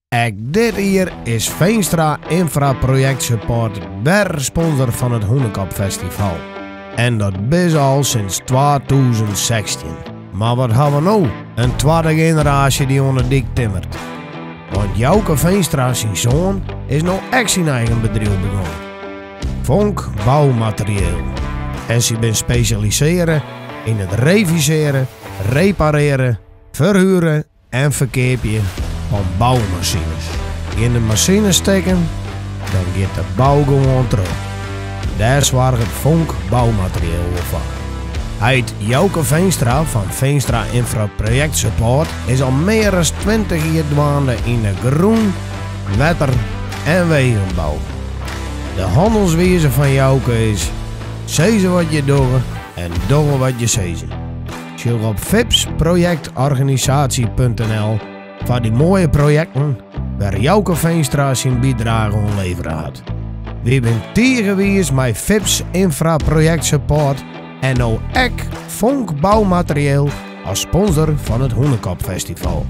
Ek dit jier is Veenstra Infra Project Support wer sponsor fan it Hûnekopfestival. En dat is al sinds 2016. Mar wat ha we no? In twadde generaasje dy't oan de dyk timmeret. Want Jouke Veenstra, syn soan, is no ek syn eigen bedriuw begûn. Vonk Bouwmaterieel. En sy binne spesjalisearre yn it revisearjen, reparearjen, ferhuren en ferkeapjen fan boumasines. Gean de masines stikken, dan giet de bou gewoan troch. Dêr soarget Vonk Bouwmaterieel wol foar. Heit Jouke Veenstra fan Veenstra Infra Project Support is al mear as 20 jier dwaande yn de grûn, wetter en wegenbou. De hannelswize fan Jouke is sizze wat je dogge en dogge wat je sizze. Sjoch op vipsprojectorganisatie.nl foar dy moaie projekten wêr't Jouke Veenstra syn bydrage oan levere hat. Wy binne tige wiis mei Vips Infra Project Support en no ek Vonk Bouwmaterieel as sponsor fan it Hûnekopfestival.